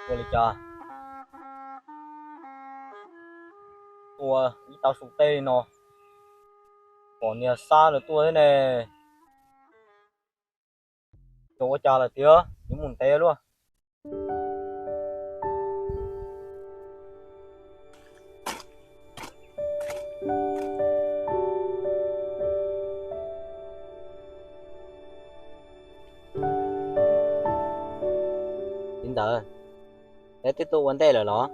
Ua li cas ua ib tag su teb li no, pom niag Xab lawv tuaj thiab ne. Tsis ua cas lawm tiag, yuav mus ntev luaj. Txiv ntxawm, neb twb tuaj ua ntej lawm los?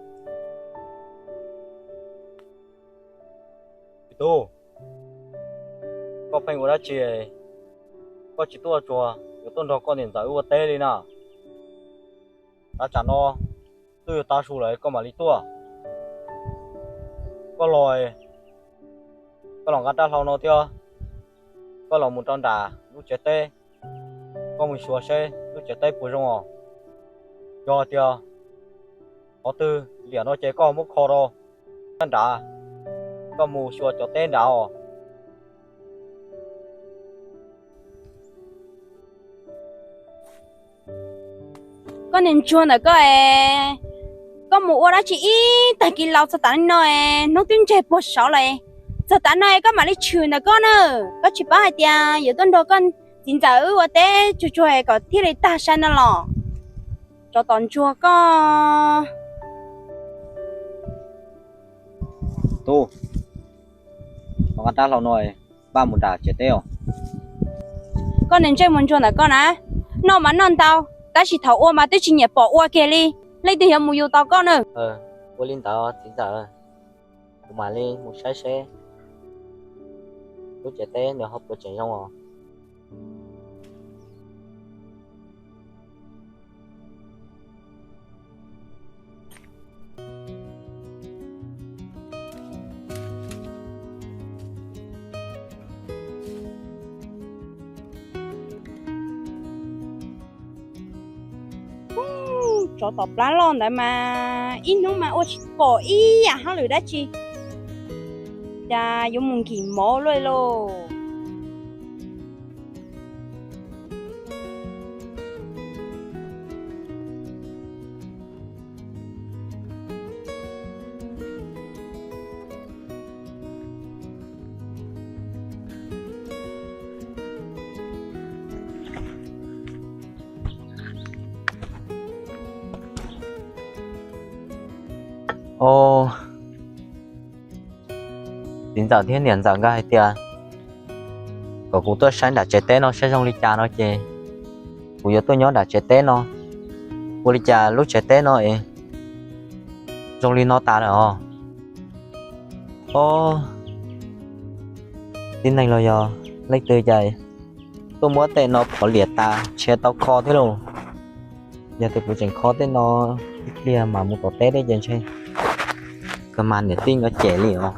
Txiv tub, koj pheej ua dab tsi, koj tsis tuaj tsuas yuav tuaj nrog koj niam ntxawm wb ua teb li na? Tav tsam no twb yuav tav su lawm koj mam li tuaj. Koj los, koj los nqa rab hlau no thiab, koj los mus rau nram lub tsev teb, koj mus xyuas seb lub tsev teb puas zoo os. Yog tias qhov twg liam no ces koj muab kho rau sab nrad, koj mus xyuas cov teb nrad os. Koj niag ntsuag ntawm koj es, koj mus ua dab tsi ib tag kis los txog tav no es hnub twb ntseg puag saud lawm. Txog tav no es koj mam li tshwm ntawm koj na. Koj tsis paub hais tias yuav tuaj nrog koj txiv ntxawm wb ua teb tsuag tsuag es kom thiaj li tag sai no los? Tsov tom ntsuag koj. Tub, koj nqa rab hlau no npaj mus nram tsev teb os. Koj niag ntsej muag ntsuag ntawm koj na, noj mas noj ntau, tab sis thaum ua mas twb tsis nyiam pom ua kiag li. Leej twg yuav mus yug tau koj na? Ua li ntawd txiv ntxawm, kuv mam li mus saib seb lub tsev teb nws ho puas tseem zoo os. Tsov tom plab loj ntawd mas ib hnub mas ua tsis pom ib yam hauj lwm dab tsi, cas yuav mus nkim mov luaj lauj. Txiv ntxawm thiab niam ntxawm nkawd hais tias kom kuv tuaj saib nram tsev teb no saib zoo li cas no ces kuv yuav tuaj nyob nram tsev teb no. Ua li cas lub tsev teb no es zoo li no tas lawm os? Ob, tib neeg los yog leej twg cas tuaj muab tej no phov liam tas tshiav tau kho thiab lauj. Yog tias kuv tseem kho tej no ib pliag mam mus tom teb thiab ces ntshe kawg mas niam tij nkawd cem li os.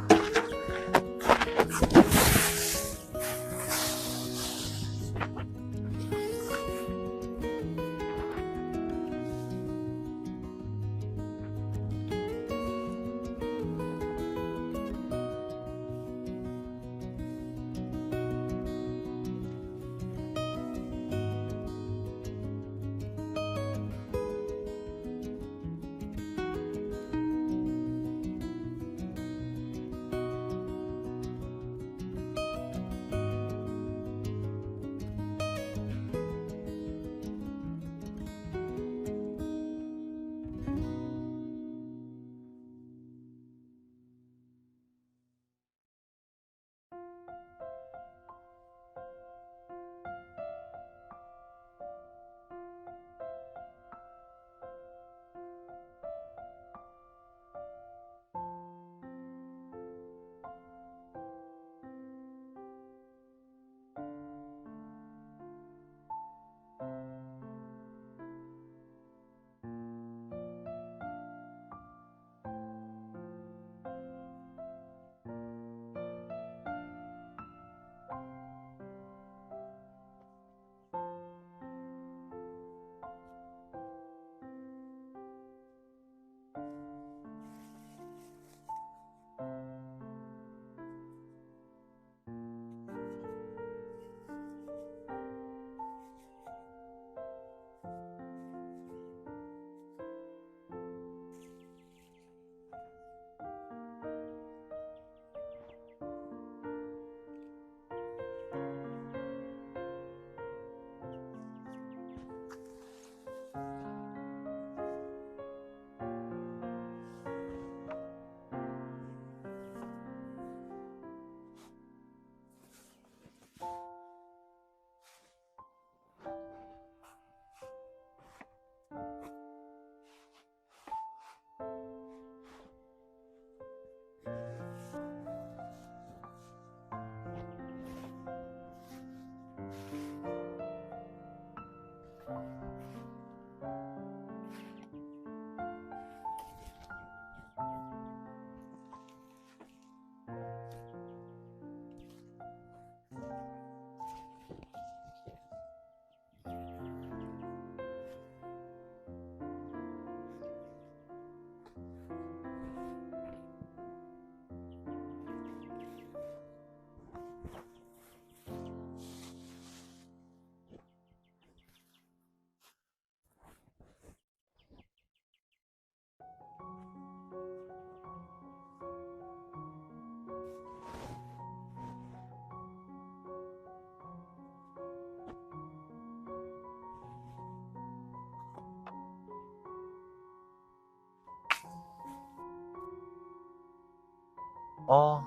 Ob,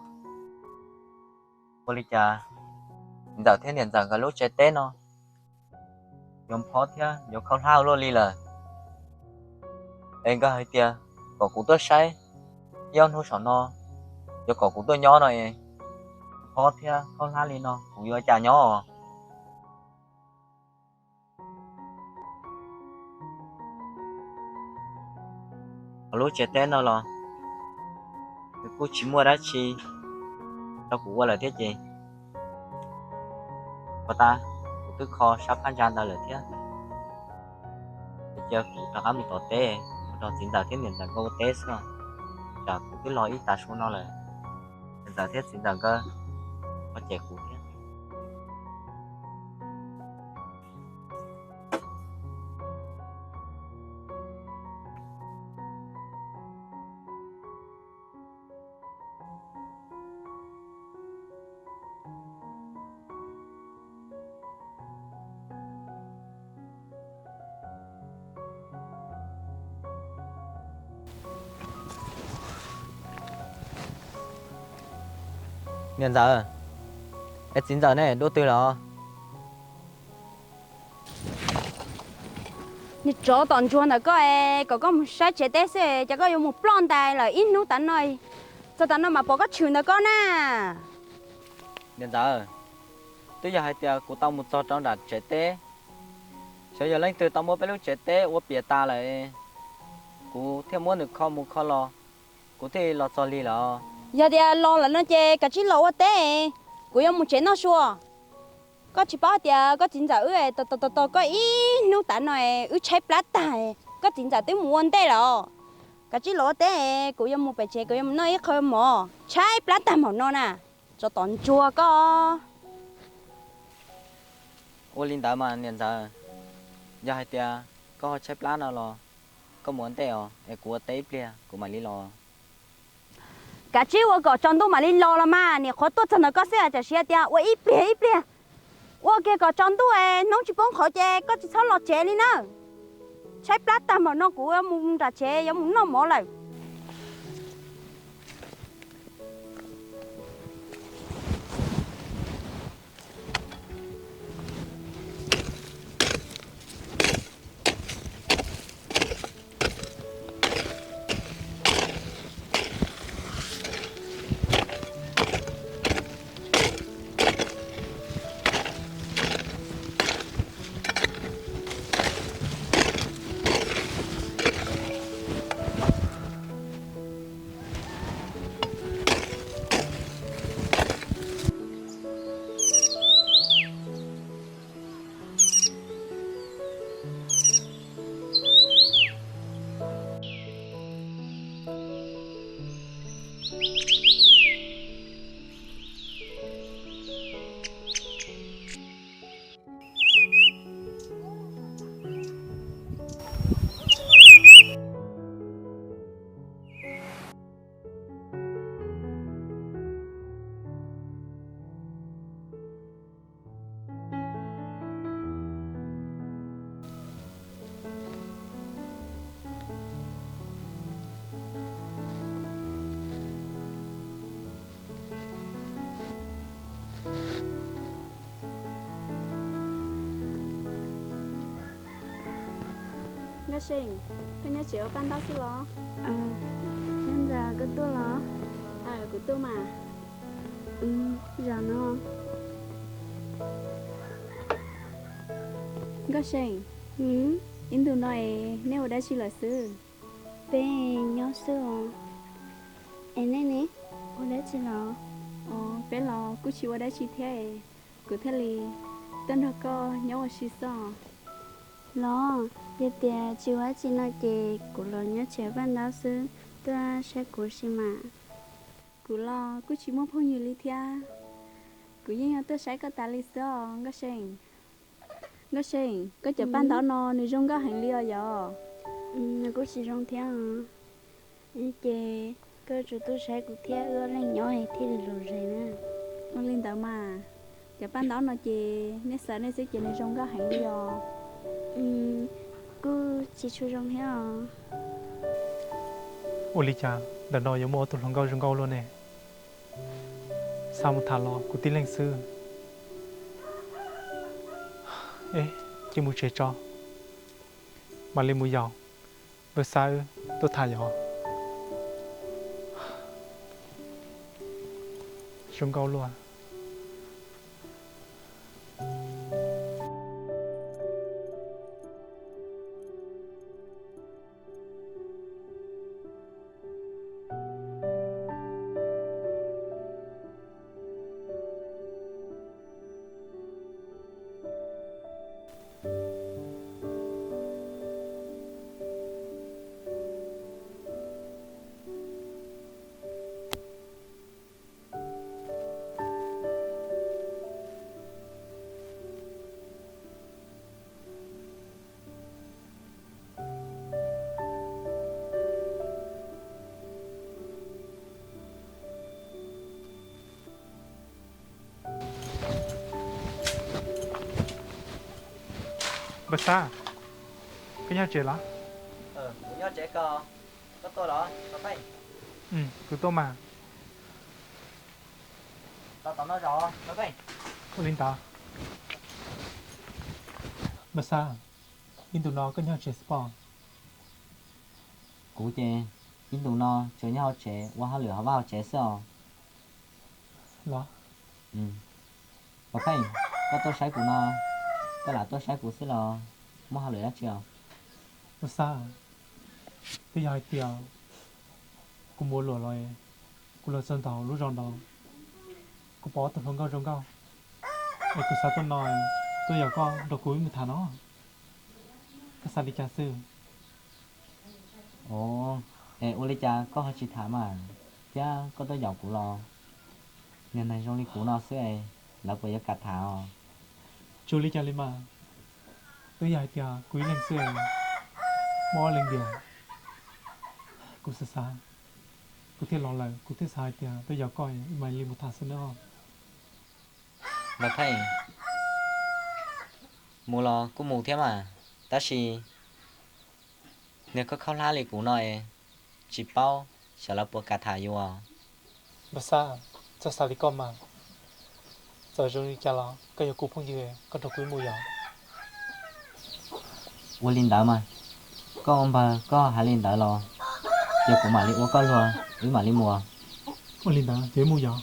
ua li cas txiv ntxawm thiab niam ntxawm nkawd lub tsev teb no yuav phob thiab yuav khaub hlab ua luaj li lawm? Es nkawd hais tias kom kuv tuaj saib, ib ob hnub saum no yuav kom kuv tuaj nyob no es, phob thiab khaub hlab li no kuv yuav cas nyob os? Hauv lub tsev teb no los nws kuj tsis muaj dab tsi rau kuv ua lawm thiab ces, puas tas, kuv twb kho sab phab ntsa ntawd lawm thiab. Ces cia kuv rov qab mus tom teb, mus nrog txiv ntxawm thiab niam ntxawm nkawd ua teb xwb os. Tsam kuv twb los ib tav su no lawm, niam ntxawm thiab txiv ntxawm nkawd ho cem kuv thiab. Niam ntxawm, es txiv ntxawm ne, dua twg lawm? Niag tsov tom ntsuag ntawm koj es kom koj mus saib tsev teb xwb, ces koj yuav mus ploj ntais lawm ib hnub tav no, txog tav no mas pom koj tshwm ntawm koj na. Niam ntxawm, twb yog hais tias kuv tau mus txog rau nram tsev teb, xyov yog leej twg tau muab peb lub tsev teb ua piam tas lawm, kuv thiaj muab nws kho mus kho los, kuv thiaj los txog lig lawm. Yog tias los lawm no ces kav tsij los ua teb, kuv yuav mus tsev noj su. Koj tsis paub tias koj txiv ntxawm wb tos tos tos koj ib hnub tav no, wb tshaib plab tag, koj txiv ntxawm twb mus ua ntej lawm. Kav tsij los ua teb, kuv yuav mus pem tsev, kuv yuav mus noj ib qho mov, tshaib plab tag npaum no na, tsov tom ntsuag koj. Ua li ntawd mas niam ntxawm, yog hais tias koj ho tshaib plab no los koj mus ua ntej os, es kuv ua teb ib pliag kuv mam li los. Kav tsij ua kom tsaus ntuj mam li los los mas, niam qhuav tuaj txog ntawm koj xwb, tam sim tias ua ib pliag ib pliag. Ua kiag kom tsaus ntuj es hnub tsis poob qhauv ces koj tsis txhob los tsev li na. Tshaib plab tag npaum no kuv yuav mus nram tsev yuav mus noj mov lawm. Nkauj See, koj nyob tsev ua paj ntaub xwb los? Nyob ntawd koj tuaj los? Kuv tuaj mas. Zaum no. Nkauj See, ib ntus no es neb ua dab tsi lawm xwb? Peb nyob xwb os. Es nej ne, ua dab tsi los? Peb los kuj tsis ua dab tsi thiab, kuv thiaj li tuaj nrog koj nyob ua si xwb os. Los, yog tias tsis ua dab tsi no ces kuv los nyob tsev paj ntaub xwb, tuaj saib kuv si mas. Kuv los kuj tsis muaj phooj ywg li thiab, kuv yeej yuav tuaj saib koj tas li xwb os Nkauj See. Nkauj See, koj cov paj ntaub no nws zoo nkauj heev li os yog? Nws kuj tsis zoo thiab. Ces koj yuav tsum tuaj saib kuv thiab, wb ob leeg nyob thiaj li lom zem na. Ua li ntawd mas, cov paj ntaub no ces nej xav nej xwb ces nws zoo nkauj heev li os. Kuj tsis tshua zoo thiab os. Ua li cas ntawm no yuav muaj ob tug hluas nkauj zoo nkauj luaj ne? Xa mus tham los kuv tib leeg xwb. Eb, cia mus tsev tso, mam li mus yaum npawg Xab wb tuaj tham yom. Zoo nkauj luaj. Npawg Xab, koj nyob tsev los? Kuv tuaj mas. Ua li ntawd. Npawg Xab, ib ntus no koj nyob hauv tsev xwb pob? Kuv ces ib ntus no tsuas nyob hauv tsev ua hauj lwm hauv vaj hauv tsev xwb os. Los, Pov Pheej, koj tuaj saib kuv no, koj lam tuaj saib kuv xwb los muaj hauj lwm dab tsi os? Npawg Xab, twb yog hais tias kuv mus ua luam los, kuv los txog ntua lub zos no, kuv pom ob tug hluas nkauj zoo nkauj, es kuv xav tuaj no, tuaj yaum koj nrog kuv wb mus tham no. Koj xav li cas xwb? Ov, es ua li cas koj ho tsis tham mas, thiab koj tuaj yaum kuv los? Niag neeg zoo li kuv no xwb es lawv puas yuav kam tham os? Tsis ua li cas li mas, twb yog hais tias kuv ib leeg xwb, muaj ob leeg diam. Kuv xav xav, kuv thiaj los lawm, kuv thiaj xav hais tias tuaj yaum koj wb mam li mus tham xwb nawb. Npawg Pheej, mus los kuj mus thiab mas, tab sis niag khaub khaub hlab li kuv no es tsis paub xyov lawv puas kam tham yus. Npawg Xab, txhob xav li koj mas, txawm zoo li cas los koj yog kuv phooj ywg, koj nrog kuv wb mus yom. Ua li ntawd mas, koj ua npawg koj hais li ntawd los, ces kuv mam li ua koj luag, wb mam li mus. Ua li ntawd ces wb mus yom.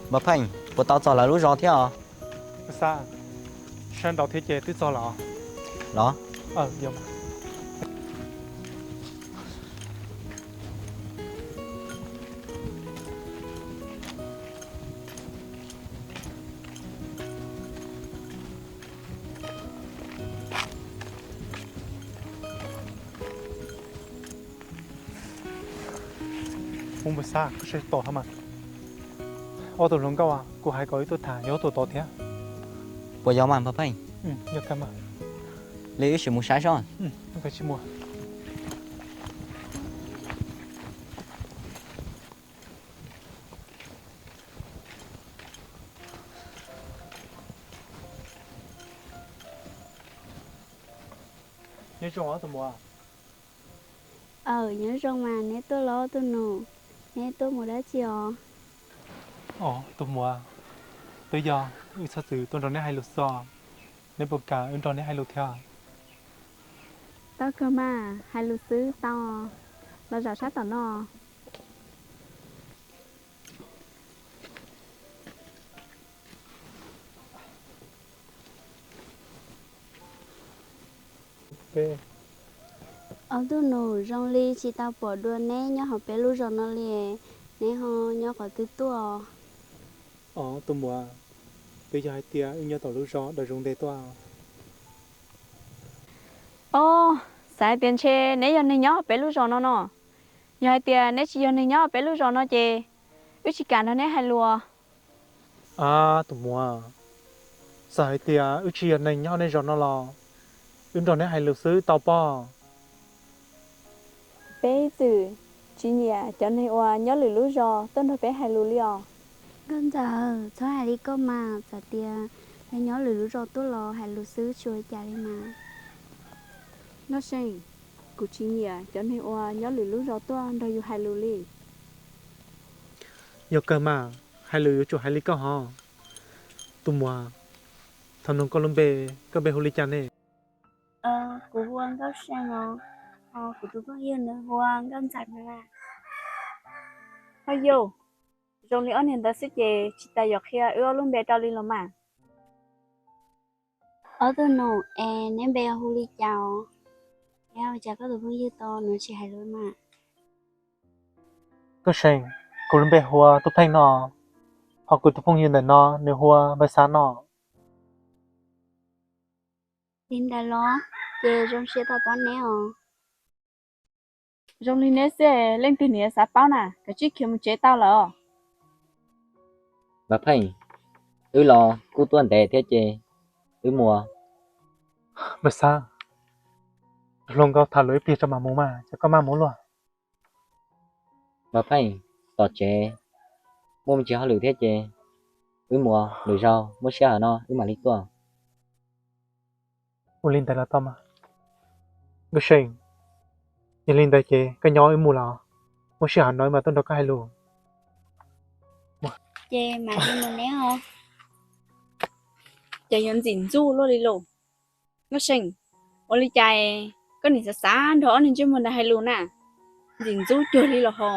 Npawg Pheej, puas tau txog lawv lub zos thiab os? Npawg Xab, sab nraud thiab ces twb txog lawm. Los, ub, npawg Xab, koj saib tom hauv mas, ob tug hluas nkauj kuv hais kom wb tuaj tham yog ob tug tod thiab. Puas yog mas npawg Pheej? Li wb sim mus saib seb. Nyob zoo os tus muam. Aw, nyob zoo mas, neb tuaj los ob tug nus, neb tuaj mus dab tsi os? Os tus muam, twb yog wb txhob txwm tuaj nrog neb hais lus xwb os, neb puas kam wb nrog neb hais lus thiab? Tau kawg mas, hais lus xwb tau, los zaum sab tom no. Ob tug nus, zoo li tsis tau pom dua neb nyob hauv peb lub zos no li, neb ho nyob qhov twg tuaj? Os tus muam, twb yog hais tias wb nyob tom lub zos Dav Zoov Ntes tuaj. Os, xav hais tias ntshe neb yog neeg nyob peb lub zos no no. Yog hais tias neb tsis yog neeg nyob peb lub zos no ces wb tsis kam nrog neb hais lus. Ab tus muam, txawm hais tias wb tsis yog neeg nyob nej zos no los wb nrog neb hais lus xwb tau pob? Peb ib txwm tsis nyiam cov neeg uas nyob lwm lub zos tuaj nrog peb hais lus li os. Nkauj Ntxawm, txhob hais li koj mas, txawm tias neb nyob lwm lub zos tuaj los hais lus xwb tsis ua cas li mas. Nkauj See, Kuv tsis nyiam cov neeg uas nyob lwm lub zos tuaj nrog yus hais lus li. Yog kawg mas, hais lus yuav tsum hais li koj hov. Tus muam, thov nug koj lub npe, koj npe hu li cas ne? Kuv hu ua Nkauj See os, ho kuv tus phooj ywg nws hu ua Nkauj Ntxawm na. Ho yus, zoo li ob niag ntawd xwb ces tsis tas yuav qhia wb ob lub npe rau li los mas. Ob tug nus es neb npe hu li cas os? Ua cas koj tus phooj ywg tau nws tsis hais lus mas? Nkauj See, kuv lub npe hu ua Tub Pheej no, ho kuv tus phooj ywg ntawm no nws hu ua Npawg Xab no. Li ntawd los, ces zoo siab tau paub neb os. Zoo li neb xwb, leej twg nws yuav xav paub na, kav tsij khiav mus tsev tau lawm. Npawg Pheej, wb los kuj tuaj ntev thiab ces wb mus. Npawg Xab, hluas nkauj tham lus ib pliag tso mam mus mas, ces koj maj mus luaj. Npawg Pheej, tom tsev muaj me ntsis hauj lwm thiab ces wb mus, lwm zaus muaj sij hawm no wb mam li tuaj. Ua li ntawd los tau mas. Nkauj See, yog li ntawd ces koj nyob wb mus los, muaj sij hawm no wb mam tuaj nrog koj hais lus. Ces mam li mus neb os. Ces yuav ntxim ntxub luaj li lauj. Nkauj See, ua li cas koj nim xav xav nrog ob niag ntsej muag ntawd hais lus na? Ntxim ntxub cuag li los ho.